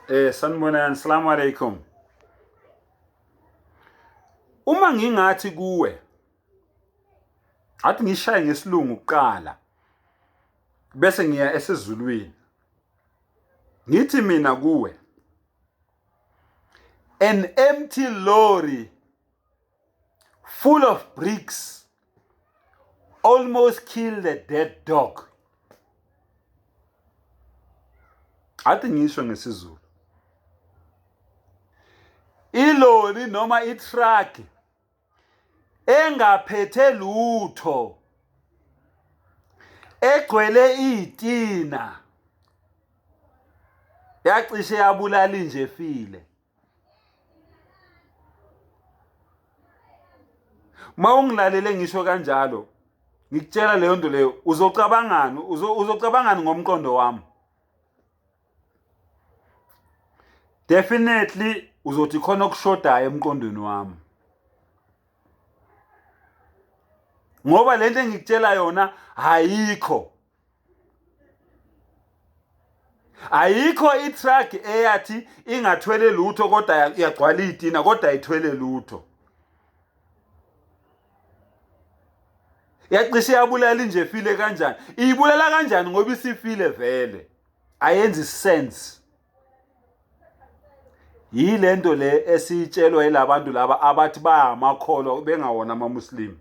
Sanibonani, salamu alaikum. Uma ngingathi kuwe athi ngishaye ngesilungu kuqala bese ngiya esizulwini. Ngithi mina kuwe an empty lorry full of bricks almost killed a dead dog. Athi ngisho ngesiZulu. Ilori noma itruck engaphethe lutho egcwele izitina yacishe yabulala inje efile. Uma ungilalele ngisho kanjalo ngikutshela leyo nto leyo uzocabangani uzocabangani ngomqondo wami definitely uzothi khona okushodayo emqondweni wami ngoba lento engikutshela yona ayikho Ayikho i-truck eyathi ingathwele lutho kodwa yagcwala iyitina kodwa ayithwele lutho. Yacishe yabulala inje efile kanjani? Iyibulala kanjani ngoba isifile vele? Ayenzi sense. Yilento le esiyitshelwa yilabantu laba abathi bayamakholwa bengawona amaMuslim.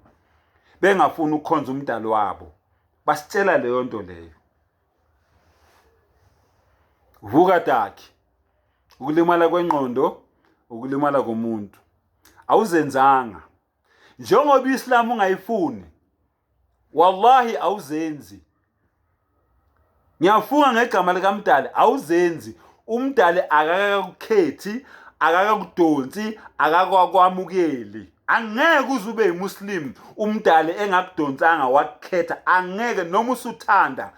Bengafuni ukukhonza umdali wabo. Basitshela leyo nto leyo. Vuka daki. Ukulimala kwengqondo, ukulimala komuntu. Awuzenzanga. Njengoba iIslam ungayifuni, wallahi awuzenzi. Ngiyafunga ngegama likaMdali awuzenzi. Umdali akakakukhethi, akakakudonsi, akakakwamukeli. Angeke uze ube yimuslim umdali engakudonsanga wakukhetha angeke noma usuthanda.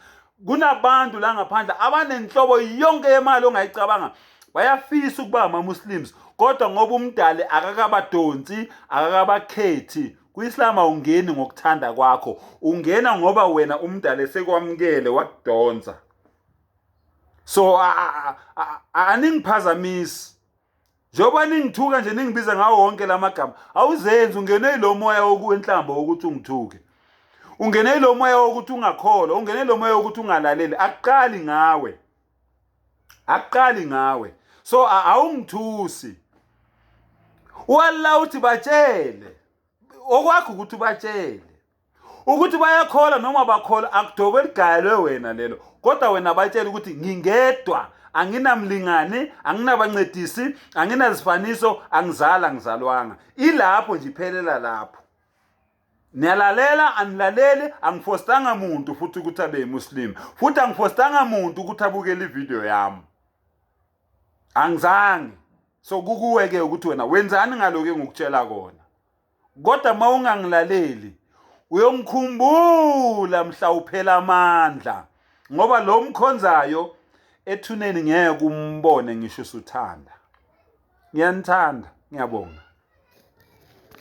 Kunabantu la ngaphandle abanenhlobo yonke yemali ongayicabanga bayafisa ukuba ama-Muslims kodwa ngoba umdali akakabadonsi akakabakhethi kwi-Islam awungeni ngokuthanda kwakho ungena ngoba wena umdali esekwamukele wakudonsa so aningiphazamisi njengoba ningithuka nje ningibiza ngawo wonke la magama awuzenzi ungene yilo moya wenhlamba wokuthi ungithuke ungene yilo moya wokuthi ungakholwa ungene yilo moya wokuthi ungalaleli akuqali ngawe akuqali ngawe so awungithusi uAllah uthi batshele okwakho ukuthi ubatshele ukuthi bayakholwa noma bakholwa akudokwe ligayelwe wena lelo kodwa wena batshele ukuthi ngingedwa anginamlingani anginabancedisi anginazifaniso angizala ngizalwanga ilapho nje iphelela lapho niyalalela anilaleli angifostanga muntu futhi ukuthi abe yimuslim futhi angifostanga muntu ukuthi abukele ividiyo yami angizange so kukuwe ke ukuthi wena wenzani ngaloku engikutshela kona kodwa uma ungangilaleli uyongikhumbula mhla uphela amandla ngoba lo mkhonzayo ethuneni ngeke umbone ngisho usuthanda ngiyanithanda ngiyabonga.